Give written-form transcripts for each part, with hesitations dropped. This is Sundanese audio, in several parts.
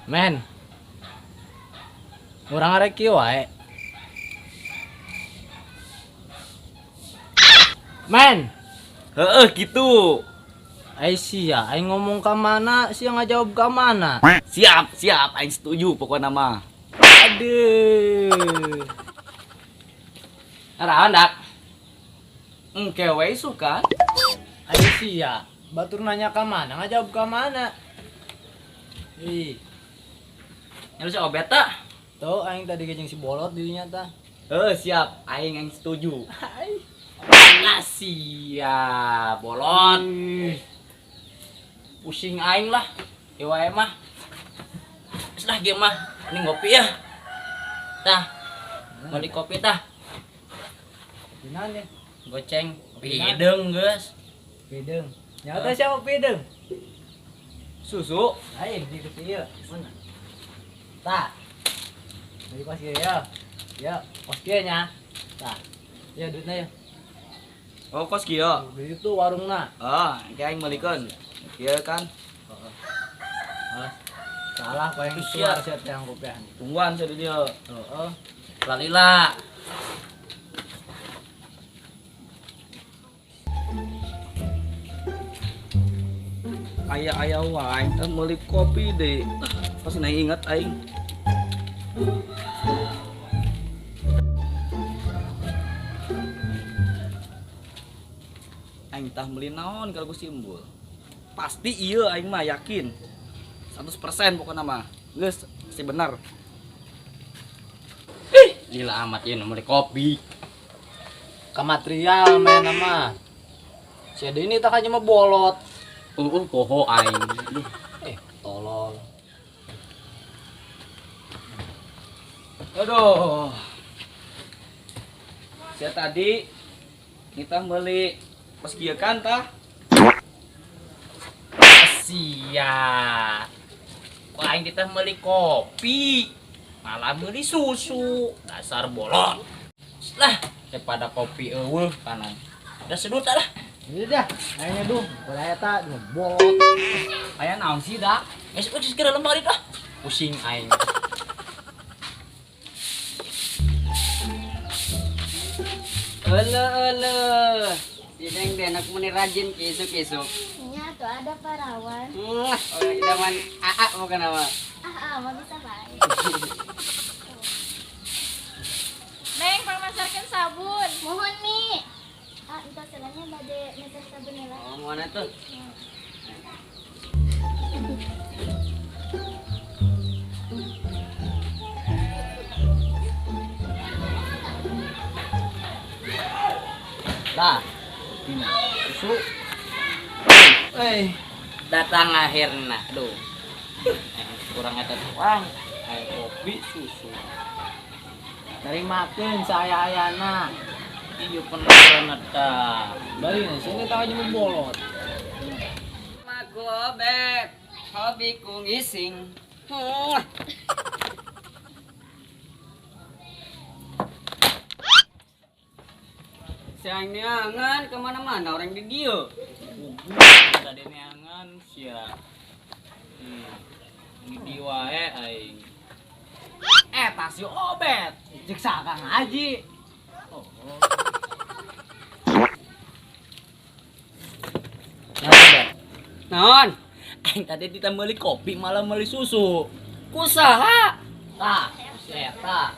Men. Urang arek kieu wae. Men. Heeh gitu. Ai sia, aing ngomong ka mana, sia ngajawab ka mana. Siap, siap, aing setuju pokoknya mah. Aduh. Naraon dak? Engke we suka. Ai sia, batur nanya ka mana, ngajawab ka mana. Ih, Nyala si Obet tak? tuh aing tadi ge jeung si bolot dirinya tah. Heeh, siap, aing yang setuju. Nah, siap, bolot. Pusing aing lah. Ieu wae mah. Geus lah ge mah, ini ngopi ya. Tah. Beli kopi tah. Gimana ya? Goceng. Pideung geus. Pideung. Nyawa teh siapa pideung? Susu. Lain di ke ieu. Mana? Tah. Dari kos kieu ya. Ya, kos kieu nya. Tah. Ya duitna ya. Oh, kos kieu. Beli itu warungna. Ah, engke aing meulikeun. Kieu kan. Heeh. Ah, salah kau yang Sia. keluar siap yang kopian. Tungguan saya di dieu. Heeh. Lalila. Aya-aya wae teh meuli kopi deh. Pas nang inget aing. Aing tah meuli naon kalau simbol. Pasti iya aing mah yakin. 100% pokoknya mah. Geus si bener. Ih, gila amat ieu meuli kopi. Ka material main nama. Si Ade ini tak aja mah bolot. Poho aing. Tolol. Aduh. Saya tadi kita beli pas kieu kan tah. Sia. Kok aing kita beli kopi, malah beli susu. Dasar bolot. Lah, daripada kopi eueuh kanan. Udah sedut lah. Ini dah, aingnya duh, udah eta duh bolot. Aya naon sih dak? Geus geus kira lemari dah. Pusing aing. Ele ele. Si Neng Den aku meni rajin kisuk-kisuk. Nya tuh ada parawan. Orang idaman AA bukan apa. Ah, ah, mau bisa baik. Neng, pangmasarkan sabun. Mohon Mi. Ah, entah salahnya bade meser sabun lah. Oh, mana tuh? Lah, ini susu. Datang akhirnya. Aduh. Kurang eta doang. Air kopi susu. Dari makan saya ayana. Iya penasaran eta. Bari nih, sini tak aja mah bolot. Maku obet, hobiku ngising. Siang neangan kemana-mana orang di dia. Tadi neangan sia. Ngidi wae aing. Tas si Obet. Cek Kang Haji. Oh. Nah, Obet. Naon? Aing tadi ditambah beli kopi malah beli susu. Kusaha? Tah, si eta.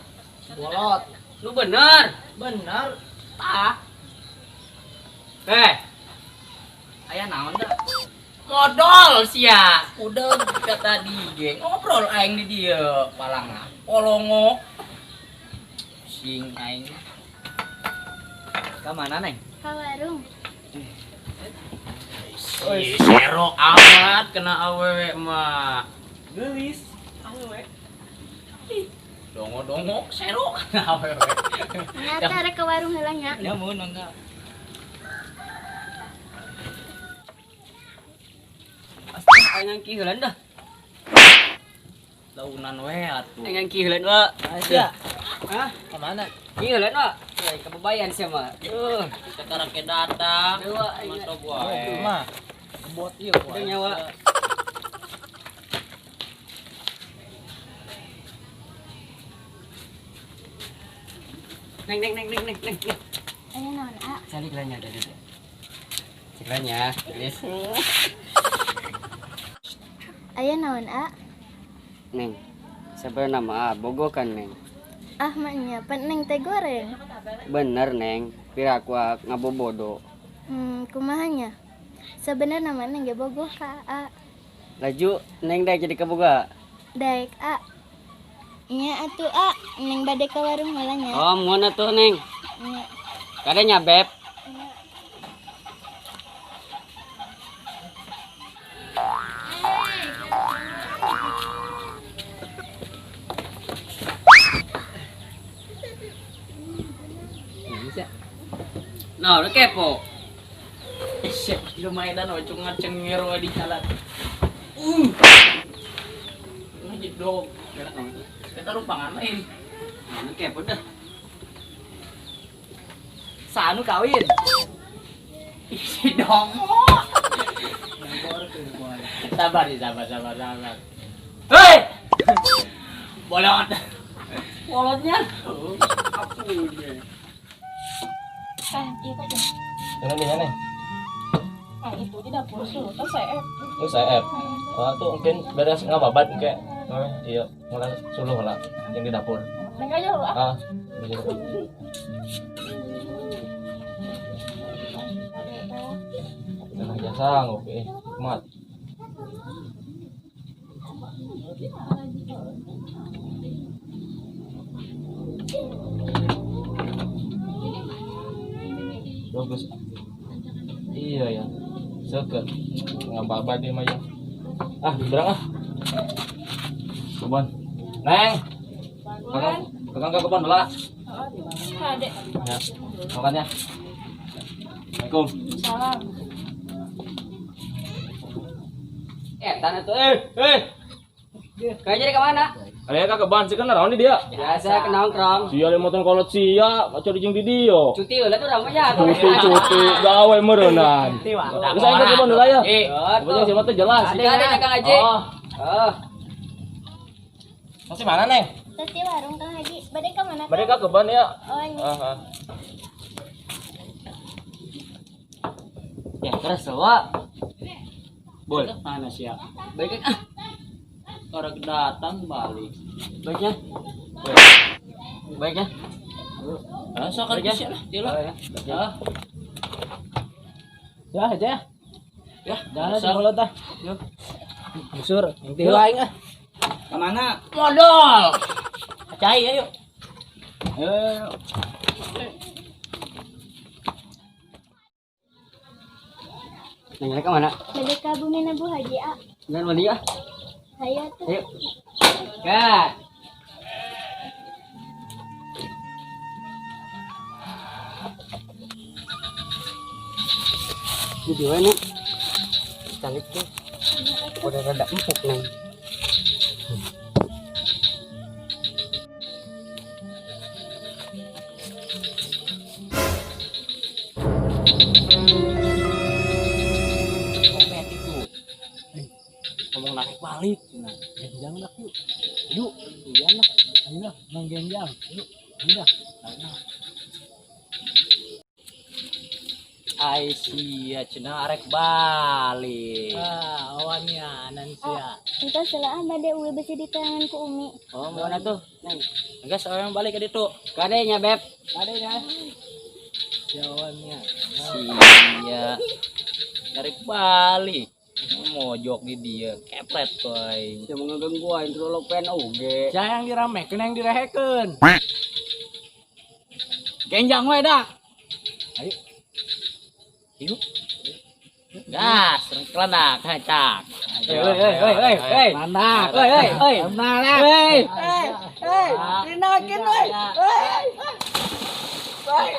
Bolot. Lu bener. Bener. Tah. Aya naon dah? Modal sia. Udah kata tadi geng ngobrol aing di dieu palanga. Polongo. Sing aing. Ka mana neng? Ka warung. Oi, sero amat kena awewe mah. Geulis. Awewe. Ih, dongo-dongo sero kena awewe. Nyata rek ke warung heula nya. Ya mun mangga. Aing ngangki heulan dah. Daunan we atuh. Aing ngangki heulan wa. Sia. Hah? Ka mana? Ki heulan wa. Euy, kebebayan sia mah. Sekarang ke datang. Dewa, aing. Masuk wae. Mah. Bot ieu Udah nyawa. Neng neng neng neng neng neng. Aya naon, A? Calik lah nya ada di. Ceklanya, please. Aya naon, A? Neng. Sebenarnya mah bogo kan neng. Ah, maknya pan neng teh goreng. Bener neng, pira aku ngabobodo. Kumaha nya? Sebenarnya mah neng ge bogoh ka A. Laju neng daek jadi kaboga. Daek A. Nya atuh A, neng bade ka warung heula nya. Oh, mun atuh neng. Nya. Kade nya beb. Nah, lu kepo. Siap, lumayan we cuma cengir we di jalan. Ngejedog. Kita rumpangan lain. Nah, lu kepo dah. Sanu kawin. Isi dong. Sabar nih, sabar, sabar, sabar. Hei! Bolot. Bolotnya. Aku deh. Iya teh. Mana nih, mana? Ah, itu di dapur suruh teh saya. Oh, saya. Oh, tuh mungkin beres ngababat kayak. Oh, iya, mulai suluh lah yang di dapur. Neng aja lu ah. Ah, iya. Tenang jasa ngopi, nikmat. Bagus. Iya ya. Seket. Ngababat dia mah ya. Ah, berang ah. Kebon. Neng. Kakang, kakang ke kebon dulu lah. Kade. Ya. Makannya. Assalamualaikum. Salam. Tanah tuh. Kau jadi kemana? Ada ke kebon sih kan naon di dia. Biasa ke nongkrong. Sia motor kolot sia, macam di jeung di dia. Cuti lah tuh ramanya. Cuti gawe meureunnan. Geus aing ke kebon dulu ya. Pokoknya siapa tuh jelas. Ada Kang Haji. Oh. Oh. Masih mana, Neng? Teh di warung Kang Haji. Bade ka mana? Bade ka kebon ya. Oh, nya. Ah, ah. Ya terus wa. Bol, mana siap? Baik ah. Orang datang balik. Baiknya. Baiknya. Ah, sok Baiknya. lah, dia lah. Ya. Ya aja. Ya, Jangan aja bolot ah. Busur, inti aing ah. Kemana? Modal. Cai ayo. Ayo. Neng ke mana? Bade ka bumi na Bu Haji A. Jangan mandi ah. Hayo tuh. Ayo. Kak. Ini juga nih. Calik tuh. Udah rada empuk nih. Ngomong naik balik. Nah, genjang lah yuk. Yuk, iya lah. Ayo lah, main genjang. Yuk, udah. Ai sia cenah arek balik. Ah, awannya nansia. Entos heula ah bade uwe besi di tangan ku Umi. Oh, Mana tuh? Neng. Enggak seorang balik ke ditu. Kade nya beb. Kade nya. Jawannya. Sia. Tarik balik. Mojok di dia, kepret tuh aing. Siapa ngeganggu aing terlalu pen oge. Jangan yang diramekeun yang direhekeun. Genjang we dah. Ayo. Yuk. Gas, rengkelenak, cak. Hei hei hei hei hei. Landak. Hei hei hei. Landak. Hei. Hei. Dinakin hei. Hei. Hei.